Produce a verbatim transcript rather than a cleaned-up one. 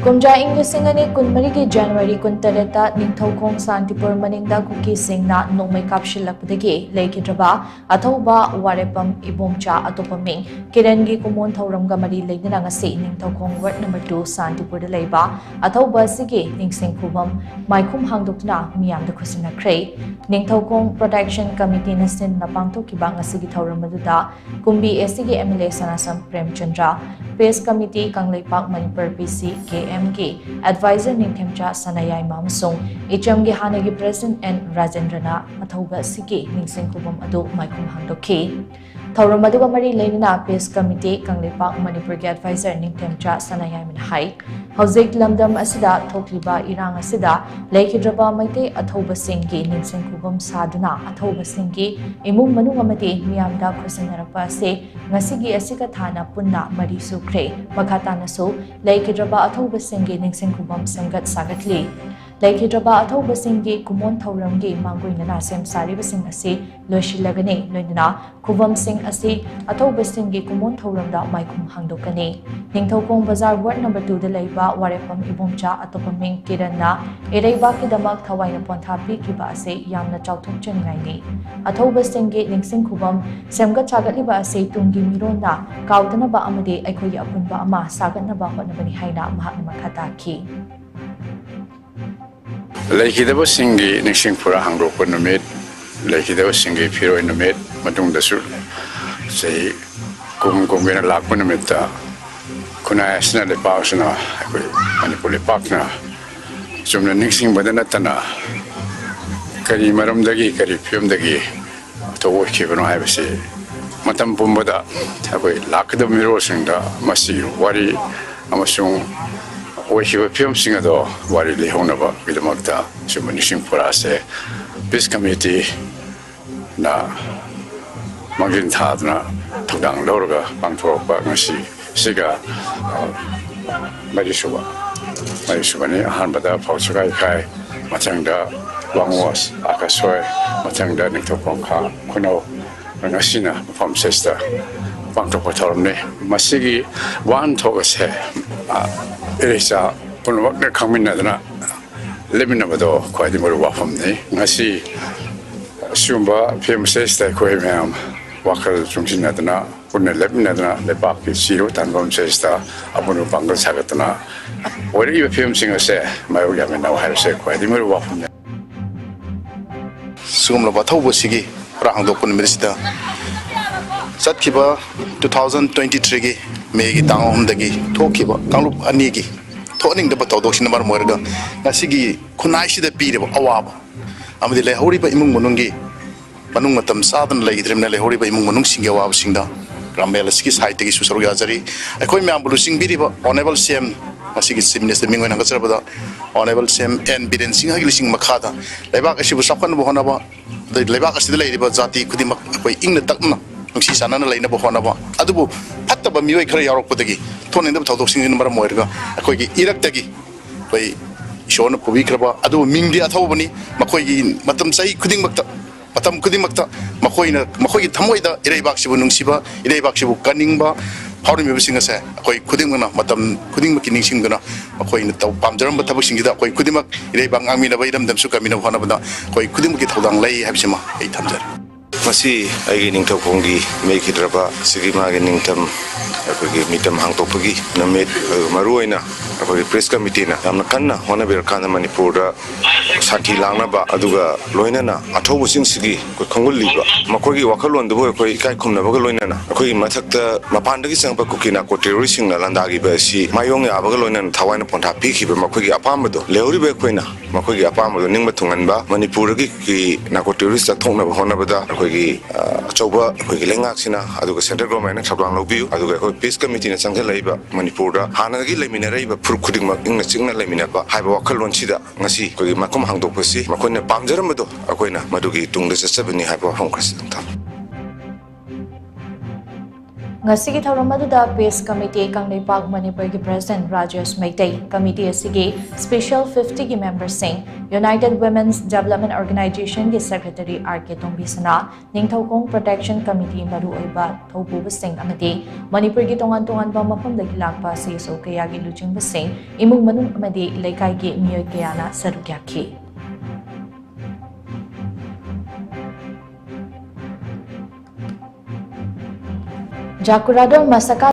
ꯀꯨꯝꯖꯥ ꯏꯪ ꯂꯤꯁꯤꯡ ꯑꯅꯤ ꯀꯨꯟꯃꯔꯤꯒꯤ ꯖꯅꯋꯥꯔꯤ ꯀꯨꯟꯇꯔꯦꯠꯇ ꯅꯤꯡꯊꯧꯈꯣꯡ ꯁꯥꯟꯇꯤꯄꯨꯔ ꯃꯅꯤꯡꯗ ꯀꯨꯀꯤꯁꯤꯡꯅ ꯅꯣꯡꯃꯩ ꯀꯥꯞꯁꯤꯜꯂꯛꯄꯗꯒꯤ ꯂꯩꯈꯤꯗ꯭ꯔꯕ ꯑꯊꯧꯕ ꯋꯥꯔꯦꯄꯝ ꯏꯕꯣꯝꯆꯥ ꯑꯇꯣꯞꯄ ꯃꯤꯡ ꯀꯤꯔꯟꯒꯤ ꯀꯨꯃꯣꯟ ꯊꯧꯔꯝꯒ ꯃꯔꯤ ꯂꯩꯅꯅ ꯉꯁꯤ ꯅꯤꯡꯊꯧꯈꯣꯡ ꯋꯥꯔꯗ ꯅꯝꯕꯔ ꯇꯨ ꯁꯥꯟꯇꯤꯄꯨꯔꯗ ꯂꯩꯕ ꯑꯊꯧꯕ ꯑꯁꯤꯒꯤ ꯅꯤꯡꯁꯤꯡ ꯈꯨꯕꯝ ꯃꯥꯏꯈꯨꯝ ꯍꯥꯡꯗꯣꯛꯇꯨꯅ ꯃꯤꯌꯥꯝꯗ ꯈꯨꯠꯁꯤꯟꯅꯈ꯭ꯔꯦ꯫ ꯅꯤꯡꯊꯧꯈꯣꯡ ꯄ꯭ꯔꯣꯇꯦꯛꯁꯟ ꯀꯃꯤꯇꯤꯅ ꯁꯤꯟꯅ ꯄꯥꯡꯊꯣꯛꯈꯤꯕ ꯉꯁꯤꯒꯤ ꯊꯧꯔꯝ ꯑꯗꯨꯗ ꯀꯨꯝꯕꯤ ꯑꯦꯁꯤꯒꯤ M L A Sanasam Premchandra, press committee, Kangleipak Manipur P C, K ꯑꯦꯝꯒꯤ ꯑꯦꯗꯚꯥꯏꯖꯔ ꯅꯤꯡꯊꯦꯝꯆꯥ ꯁꯅꯥꯌꯥꯏꯃ ꯑꯃꯁꯨꯡ ꯏꯆꯝꯒꯤ ꯍꯥꯟꯅꯒꯤ ꯄ꯭ꯔꯦꯁꯤꯗꯦꯟꯠ ꯑꯦꯟ ꯔꯥꯖꯦꯟꯗ꯭ꯔꯅ ꯑꯊꯧꯕ ꯑꯁꯤꯒꯤ ꯅꯤꯡꯁꯤꯡ ꯈꯨꯕꯝ ꯑꯗꯨ ꯃꯥꯏꯈꯨꯝ ꯍꯥꯡꯗꯣꯛꯈꯤ꯫ ꯊꯧꯔꯝ ꯑꯗꯨꯒ ꯃꯔꯤ ꯂꯩꯅꯅ ꯄ꯭ꯔꯦꯁ ꯀꯃꯤꯇꯤ, ꯀꯪꯂꯩꯄꯥꯛ ꯃꯅꯤꯄꯨꯔꯒꯤ ꯑꯦꯗꯚꯥꯏꯖꯔ ꯅꯤꯡꯊꯦꯝꯆꯥ ꯁꯅꯥꯌꯥꯏꯃꯅ ꯍꯥꯏ, ꯍꯧꯖꯤꯛ ꯂꯝꯗꯝ ꯑꯁꯤꯗ ꯊꯣꯛꯂꯤꯕ ꯏꯔꯥꯡ ꯑꯁꯤꯗ ꯂꯩꯈꯤꯗ꯭ꯔꯕ ꯃꯩꯇꯩ ꯑꯊꯧꯕꯁꯤꯡꯒꯤ ꯅꯤꯡꯁꯤꯡ ꯈꯨꯕꯝ ꯁꯥꯗꯨꯅ ꯑꯊꯧꯕꯁꯤꯡꯒꯤ ꯏꯃꯨꯡ ꯃꯅꯨꯡ ꯑꯃꯗꯤ ꯃꯤꯌꯥꯝꯗ ꯈꯨꯠꯁꯤꯟꯅꯔꯛꯄ ꯑꯁꯤ ꯉꯁꯤꯒꯤ ꯑꯁꯤꯒ ꯊꯥꯅ ꯄꯨꯟꯅ ꯃꯔꯤ ꯁꯨꯈ꯭ꯔꯦ꯫ ꯃꯈꯥ ꯇꯥꯅꯁꯨ ꯂꯩꯈꯤꯗ꯭ꯔꯕ ꯑꯊꯧꯕꯁꯤꯡꯒꯤ ꯅꯤꯡꯁꯤꯡ ꯈꯨꯕꯝ ꯁꯦꯝꯒꯠ ꯁꯥꯒꯠꯂꯤ꯫ ꯂꯩꯈꯤꯗ꯭ꯔꯕ ꯑꯊꯧꯕꯁꯤꯡꯒꯤ ꯀꯨꯃꯣꯟ ꯊꯧꯔꯝꯒꯤ ꯃꯥꯡꯑꯣꯏꯅꯅ ꯁꯦꯝ ꯁꯥꯔꯤꯕꯁꯤꯡ ꯑꯁꯤ ꯂꯣꯏꯁꯤꯜꯂꯒꯅꯤ꯫ ꯂꯣꯏꯅꯅ ꯈꯨꯕꯝꯁꯤꯡ ꯑꯁꯤ ꯑꯊꯧꯕꯁꯤꯡꯒꯤ ꯀꯨꯃꯣꯟ ꯊꯧꯔꯝꯗ ꯃꯥꯏꯈꯨꯝ ꯍꯥꯡꯗꯣꯛꯀꯅꯤ꯫ ꯅꯤꯡꯊꯧꯈꯣꯡ ꯕꯖꯥꯔ ꯋꯥꯔꯗ ꯅꯝꯕꯔ ꯇꯨꯗ ꯂꯩꯕ ꯋꯥꯔꯦꯞꯐꯝ ꯏꯕꯣꯝꯆꯥ ꯑꯇꯣꯞꯄ ꯃꯤꯡ ꯀꯤꯔꯟꯅ ꯏꯔꯩꯕꯥꯛꯀꯤꯗꯃꯛ ꯊꯋꯥꯏꯅ ꯄꯣꯟꯊꯥ ꯄꯤꯈꯤꯕ ꯑꯁꯤ ꯌꯥꯝꯅ ꯆꯥꯎꯊꯣꯛꯆꯅꯤꯡꯉꯥꯏꯅꯤ꯫ ꯑꯊꯧꯕꯁꯤꯡꯒꯤ ꯅꯤꯡꯁꯤꯡ ꯈꯨꯕꯝ ꯁꯦꯝꯒꯠ ꯁꯥꯒꯠꯂꯤꯕ ꯑꯁꯤ ꯇꯨꯡꯒꯤ ꯃꯤꯔꯣꯟꯅ ꯀꯥꯎꯗꯅꯕ ꯑꯃꯗꯤ ꯑꯩꯈꯣꯏꯒꯤ ꯑꯄꯨꯟꯕ ꯑꯃ ꯁꯥꯒꯠꯅꯕ ꯍꯣꯠꯅꯕꯅꯤ ꯍꯥꯏꯅ ꯃꯍꯥꯛꯅ ꯃꯈꯥ ꯇꯥꯈꯤ꯫ ꯂꯩꯈꯤꯗꯕꯁꯤꯡꯒꯤ ꯅꯤꯡꯁꯤꯡ ꯐꯨꯔꯥ ꯍꯥꯡꯗꯣꯛꯄ ꯅꯨꯃꯤꯠ, ꯂꯩꯈꯤꯗꯕꯁꯤꯡꯒꯤ ꯐꯤꯔꯣꯏ ꯅꯨꯃꯤꯠ, ꯃꯇꯨꯡꯗꯁꯨ ꯆꯍꯤ ꯀꯨꯝ ꯀꯨꯝꯒꯤꯅ ꯂꯥꯛꯄ ꯅꯨꯃꯤꯠꯇ ꯈꯨꯟꯅꯥꯏ ꯑꯁꯤꯅ, ꯂꯩꯄꯥꯛ ꯑꯁꯤꯅ, ꯑꯩꯈꯣꯏ ꯃꯅꯤꯄꯨꯔ ꯂꯩꯄꯥꯛꯅ ꯆꯨꯝꯅ ꯅꯤꯡꯁꯤꯡꯕꯗ ꯅꯠꯇꯅ ꯀꯔꯤ ꯃꯔꯝꯗꯒꯤ, ꯀꯔꯤ ꯐꯤꯕꯝꯗꯒꯤ ꯊꯣꯛꯑꯣꯏꯈꯤꯕꯅꯣ ꯍꯥꯏꯕꯁꯤ ꯃꯇꯝ ꯄꯨꯝꯕꯗ ꯑꯩꯈꯣꯏ ꯂꯥꯛꯀꯗꯕ ꯃꯤꯔꯣꯜꯁꯤꯡꯗ ꯃꯁꯤꯒꯤ ꯋꯥꯔꯤ ꯑꯃꯁꯨꯡ ꯑꯣꯏꯈꯤꯕ ꯐꯤꯕꯝꯁꯤꯡ ꯑꯗꯣ ꯋꯥꯔꯤ ꯂꯤꯍꯧꯅꯕꯒꯤꯗꯃꯛꯇ ꯁꯤꯒꯨꯝꯕ ꯅꯤꯡꯁꯤꯡ ꯐꯨꯔꯥꯁꯦ ꯄꯤꯁ ꯀꯃꯤꯇꯤꯅ ꯃꯥꯡꯖꯤꯜ ꯊꯥꯗꯨꯅ ꯊꯧꯗꯥꯡ ꯂꯧꯔꯒ ꯄꯥꯡꯊꯣꯔꯛꯄ ꯉꯁꯤ ꯁꯤꯒ ꯃꯔꯤꯁꯨꯕ ꯃꯔꯤꯁꯨꯕꯅꯤ꯫ ꯑꯍꯥꯟꯕꯗ ꯐꯥꯎꯁꯒꯥꯏ ꯈꯥꯏ, ꯃꯊꯪꯗ ꯋꯥꯉꯣꯁ ꯑꯀꯁꯣꯏ, ꯃꯊꯪꯗ ꯅꯤꯡꯊꯧ ꯄꯣꯡꯈꯥ ꯈꯨꯅꯧ꯫ ꯉꯁꯤꯅ ꯃꯐꯝ ꯁꯤꯗ ꯄꯥꯡꯊꯣꯛꯄ ꯊꯧꯔꯝꯅꯤ꯫ ꯃꯁꯤꯒꯤ ꯋꯥꯍꯟꯊꯣꯛ ꯑꯁꯦ ꯏꯔꯩꯆꯥ ꯄꯨꯝꯅꯃꯛꯅ ꯈꯪꯃꯤꯟꯅꯗꯨꯅ ꯂꯦꯞꯃꯤꯟꯅꯕꯗꯣ ꯈ꯭ꯋꯥꯏꯗꯒꯤ ꯃꯔꯨ ꯋꯥꯐꯝꯅꯤ꯫ ꯉꯁꯤ ꯑꯁꯤꯒꯨꯝꯕ ꯐꯤꯕꯝ ꯑꯁꯤꯗ ꯑꯩꯈꯣꯏ ꯃꯌꯥꯝ ꯋꯥꯈꯜ ꯆꯨꯡꯁꯤꯟꯅꯗꯨꯅ, ꯄꯨꯟꯅ ꯂꯦꯞꯃꯤꯟꯅꯗꯨꯅ, ꯂꯩꯕꯥꯛꯀꯤ ꯆꯤꯔꯨ ꯇꯥꯟꯐꯝ ꯑꯁꯤꯗ ꯑꯄꯨꯟꯕ ꯄꯥꯡꯒꯜ ꯁꯥꯒꯠꯇꯨꯅ ꯑꯣꯏꯔꯛꯏꯕ ꯐꯤꯕꯝꯁꯤꯡ ꯑꯁꯦ ꯃꯥꯌꯣꯛ ꯌꯥꯃꯤꯟꯅꯕ ꯍꯥꯏꯕꯁꯦ ꯈ꯭ꯋꯥꯏꯗꯒꯤ ꯃꯔꯨ ꯋꯥꯐꯝꯅꯤ꯫ ꯁꯤꯒꯨꯝꯂꯕ ꯑꯊꯧꯕꯁꯤꯒꯤ ꯍꯨꯔꯥ ꯍꯥꯡꯗꯣꯛꯄ ꯅꯨꯃꯤꯠ ꯑꯁꯤꯗ ꯆꯠꯈꯤꯕ two thousand twenty threeꯒꯤ Mayꯒꯤ ꯇꯥꯡ ꯑꯍꯨꯝꯗꯒꯤ ꯊꯣꯛꯈꯤꯕ ꯀꯥꯡꯂꯨꯞ ꯑꯅꯤꯒꯤ ꯊꯣꯛꯍꯟꯅꯤꯡꯗꯕ ꯊꯧꯗꯣꯛꯁꯤꯅ ꯃꯔꯝ ꯑꯣꯏꯔꯒ ꯉꯁꯤꯒꯤ ꯈꯨꯟꯅꯥꯏꯁꯤꯗ ꯄꯤꯔꯤꯕ ꯑꯋꯥꯕ ꯑꯃꯗꯤ ꯂꯩꯍꯧꯔꯤꯕ ꯏꯃꯨꯡ ꯃꯅꯨꯡꯒꯤ ꯃꯅꯨꯡ ꯃꯇꯝ ꯆꯥꯗꯅ ꯂꯩꯈꯤꯗ꯭ꯔꯕꯅꯤꯅ ꯂꯩꯍꯧꯔꯤꯕ ꯏꯃꯨꯡ ꯃꯅꯨꯡꯁꯤꯡꯒꯤ ꯑꯋꯥꯕꯁꯤꯡꯗ ꯒ꯭ꯔꯥꯝ ꯃꯦꯜ ꯑꯁꯤꯒꯤ ꯁꯥꯏꯠꯇꯒꯤꯁꯨ ꯁꯔꯨꯛ ꯌꯥꯖꯔꯤ꯫ ꯑꯩꯈꯣꯏ ꯃꯌꯥꯝꯕꯨ ꯂꯨꯆꯤꯡꯕꯤꯔꯤꯕ Honourable C M, ꯉꯁꯤꯒꯤ Chief Minister ꯃꯤꯡ ꯑꯣꯏꯅ ꯍꯪꯒꯠꯆꯔꯕꯗ Honourable C M N Biren ꯁꯤꯡꯍꯒꯤ ꯂꯨꯆꯤꯡ ꯃꯈꯥꯗ ꯂꯩꯕꯥꯛ ꯑꯁꯤꯕꯨ ꯆꯥꯎꯈꯠꯅꯕ ꯍꯣꯠꯅꯕ, ꯑꯗꯩ ꯂꯩꯕꯥꯛ ꯑꯁꯤꯗ ꯂꯩꯔꯤꯕ ꯖꯥꯇꯤ ꯈꯨꯗꯤꯡꯃꯛ ꯑꯩꯈꯣꯏ ꯏꯪꯅ ꯇꯞꯅ ꯅꯨꯡꯁꯤ ꯆꯥꯟꯅꯅ ꯂꯩꯅꯕ ꯍꯣꯠꯅꯕ, ꯑꯗꯨꯕꯨ ꯐꯠꯇꯕ ꯃꯤꯑꯣꯏ ꯈꯔ ꯌꯥꯎꯔꯛꯄꯗꯒꯤ ꯊꯣꯛꯍꯟꯅꯤꯡꯗꯕ ꯊꯧꯗꯣꯛꯁꯤꯡꯁꯤꯅ ꯃꯔꯝ ꯑꯣꯏꯔꯒ ꯑꯩꯈꯣꯏꯒꯤ ꯏꯔꯛꯇꯒꯤ ꯑꯩꯈꯣꯏ ꯏꯁꯣꯔꯅ ꯄꯨꯕꯤꯈ꯭ꯔꯕ ꯑꯗꯨꯕꯨ ꯃꯤꯡꯗꯤ ꯑꯊꯧꯕꯅꯤ꯫ ꯃꯈꯣꯏꯒꯤ ꯃꯇꯝ ꯆꯍꯤ ꯈꯨꯗꯤꯡꯃꯛꯇ, ꯃꯇꯝ ꯈꯨꯗꯤꯡꯃꯛꯇ ꯃꯈꯣꯏꯅ, ꯃꯈꯣꯏꯒꯤ ꯊꯃꯣꯏꯗ ꯏꯔꯩꯕꯥꯛꯁꯤꯕꯨ ꯅꯨꯡꯁꯤꯕ, ꯏꯔꯩꯕꯥꯛꯁꯤꯕꯨ ꯀꯟꯅꯤꯡꯕ ꯐꯥꯎꯔꯝꯃꯤꯕꯁꯤꯡ ꯑꯁꯦ ꯑꯩꯈꯣꯏ ꯈꯨꯗꯤꯡꯃꯛꯅ ꯃꯇꯝ ꯈꯨꯗꯤꯡꯃꯛꯀꯤ ꯅꯤꯡꯁꯤꯡꯗꯨꯅ ꯃꯈꯣꯏꯅ ꯇꯧ-, ꯄꯥꯝꯖꯔꯝꯕ ꯊꯕꯛꯁꯤꯡꯁꯤꯗ ꯑꯩꯈꯣꯏ ꯈꯨꯗꯤꯡꯃꯛ ꯏꯔꯩꯕꯥꯛ ꯉꯥꯛꯃꯤꯟꯅꯕ, ꯏꯔꯝꯗꯝꯁꯨ ꯀꯟꯃꯤꯟꯅꯕ ꯍꯣꯠꯅꯕꯗ ꯑꯩꯈꯣꯏ ꯈꯨꯗꯤꯡꯃꯛꯀꯤ ꯊꯧꯗꯥꯡ ꯂꯩ ꯍꯥꯏꯕꯁꯤꯃ ꯑꯩ ꯊꯝꯖꯔꯤ꯫ ꯃꯁꯤ ꯑꯩꯒꯤ ꯅꯤꯡꯊꯧꯈꯣꯡꯒꯤ ꯃꯤꯑꯣꯏꯈꯤꯗ꯭ꯔꯕ ꯁꯤꯒꯤ ꯃꯥꯒꯤ ꯅꯤꯡꯇꯝ, ꯑꯩꯈꯣꯏꯒꯤ ꯃꯤꯇꯝ ꯍꯥꯡꯗꯣꯛꯄꯒꯤ ꯅꯨꯃꯤꯠ, ꯑꯗꯨꯒ ꯃꯔꯨꯑꯣꯏꯅ ꯑꯩꯈꯣꯏꯒꯤ ꯄ꯭ꯔꯦꯁ ꯀꯃꯤꯇꯤꯅ ꯌꯥꯝꯅ ꯀꯟꯅ ꯍꯣꯠꯅꯕꯤꯔꯀꯥꯟꯗ ꯃꯅꯤꯄꯨꯔꯗ ꯁꯥꯟꯇꯤ ꯂꯥꯛꯅꯕ, ꯑꯗꯨꯒ ꯂꯣꯏꯅꯅ ꯑꯊꯧꯕꯁꯤꯡꯁꯤꯒꯤ ꯑꯩꯈꯣꯏ ꯈꯣꯡꯒꯨꯜꯂꯤꯕ ꯃꯈꯣꯏꯒꯤ ꯋꯥꯈꯜꯂꯣꯟꯗꯨꯕꯨ ꯑꯩꯈꯣꯏ ꯏꯀꯥꯏ ꯈꯨꯝꯅꯕꯒ ꯂꯣꯏꯅꯅ ꯑꯩꯈꯣꯏꯒꯤ ꯃꯊꯛꯇ ꯃꯄꯥꯟꯗꯒꯤ ꯆꯪꯉꯛꯄ ꯀꯨꯀꯤ ꯅꯥꯔꯀꯣ ꯇꯦꯔꯣꯔꯤꯁꯁꯤꯡꯅ ꯂꯥꯟꯗꯥꯈꯤꯕ ꯑꯁꯤ ꯃꯥꯌꯣꯡ ꯌꯥꯕꯒ ꯂꯣꯏꯅꯅ ꯊꯋꯥꯏꯅ ꯄꯣꯟꯊꯥ ꯄꯤꯈꯤꯕ ꯃꯈꯣꯏꯒꯤ ꯑꯄꯥꯝꯕꯗꯣ ꯂꯩꯍꯧꯔꯤꯕ ꯑꯩꯈꯣꯏꯅ ꯃꯈꯣꯏꯒꯤ ꯑꯄꯥꯝꯕꯗꯣ ꯅꯤꯡꯕ ꯊꯨꯡꯍꯟꯕ, ꯃꯅꯤꯄꯨꯔꯗꯒꯤ ꯀꯨꯀꯤ ꯅꯥꯔꯀꯣ ꯇꯦꯔꯣꯔꯤꯁ ꯂꯧꯊꯣꯛꯅꯕ ꯍꯣꯠꯅꯕꯗ ꯑꯩꯈꯣꯏꯒꯤ, ꯑ, ꯑꯆꯧꯕ ꯑꯩꯈꯣꯏꯒꯤ ꯂꯩꯉꯥꯛꯁꯤꯅ ꯑꯗꯨꯒ central government ꯅ ꯊꯧꯗꯥꯡ ꯂꯧꯕꯤꯌꯨ꯫ ꯑꯗꯨꯒ ꯑꯩꯈꯣꯏ ꯄꯤꯁ ꯀꯃꯤꯇꯤꯅ ꯆꯪꯁꯤꯜꯂꯛꯏꯕ ꯃꯅꯤꯄꯨꯔꯗ ꯍꯥꯟꯅꯗꯒꯤ ꯂꯩꯃꯤꯟꯅꯔꯛꯏꯕ ꯐꯨꯔꯨꯞ ꯈꯨꯗꯤꯡꯃꯛ ꯏꯪꯅ ꯆꯤꯛꯅ ꯂꯩꯃꯤꯟꯅꯕ ꯍꯥꯏꯕ ꯋꯥꯈꯜꯂꯣꯟꯁꯤꯗ ꯉꯁꯤ ꯑꯩꯈꯣꯏꯒꯤ ꯃꯐꯝ ꯍꯥꯡꯗꯣꯛꯄꯁꯤ ꯃꯈꯣꯏꯅ ꯄꯥꯝꯖꯔꯝꯕꯗꯣ ꯑꯩꯈꯣꯏꯅ ꯃꯗꯨꯒꯤ ꯇꯨꯡꯗ ꯆꯠꯆꯕꯅꯤ ꯍꯥꯏꯕ ꯋꯥꯐꯝ ꯈꯔꯁꯤꯗꯪ ꯊꯝꯃꯤ꯫ ꯉꯁꯤꯒꯤ ꯊꯧꯔꯝ ꯑꯗꯨꯗ Peace Committee ꯀꯪꯂꯩꯄꯥꯛ ꯃꯅꯤꯄꯨꯔꯒꯤ President ꯔꯥꯖꯦꯁ ꯃꯩꯇꯩ, committee ꯑꯁꯤꯒꯤ Special fifty ꯒꯤ member ꯁꯤꯡ, United Women's Development Organization ꯒꯤ Secretary ꯑꯥꯔ ꯀꯦ ꯇꯣꯝꯕꯤꯁꯅꯥ, ꯅꯤꯡꯊꯧꯈꯣꯡ Protection Committee ꯃꯔꯨꯑꯣꯏꯕ ꯊꯧꯄꯨꯕꯁꯤꯡ ꯑꯃꯗꯤ ꯃꯅꯤꯄꯨꯔꯒꯤ ꯇꯣꯉꯥꯟ ꯇꯣꯉꯥꯟꯕ ꯃꯐꯝꯗꯒꯤ ꯂꯥꯛꯄ ꯁꯤ ꯑꯦꯁ ꯑꯣ ꯀꯌꯥꯒꯤ ꯂꯨꯆꯤꯡꯕꯁꯤꯡ, ꯏꯃꯨꯡ ꯃꯅꯨꯡ ꯑꯃꯗꯤ ꯂꯩꯀꯥꯏꯒꯤ ꯃꯤꯑꯣꯏ ꯀꯌꯥꯅ ꯁꯔꯨꯛ ꯌꯥꯈꯤ꯫ ꯖꯥꯀꯨꯔꯥꯗꯣ ꯃꯁꯥꯀꯥ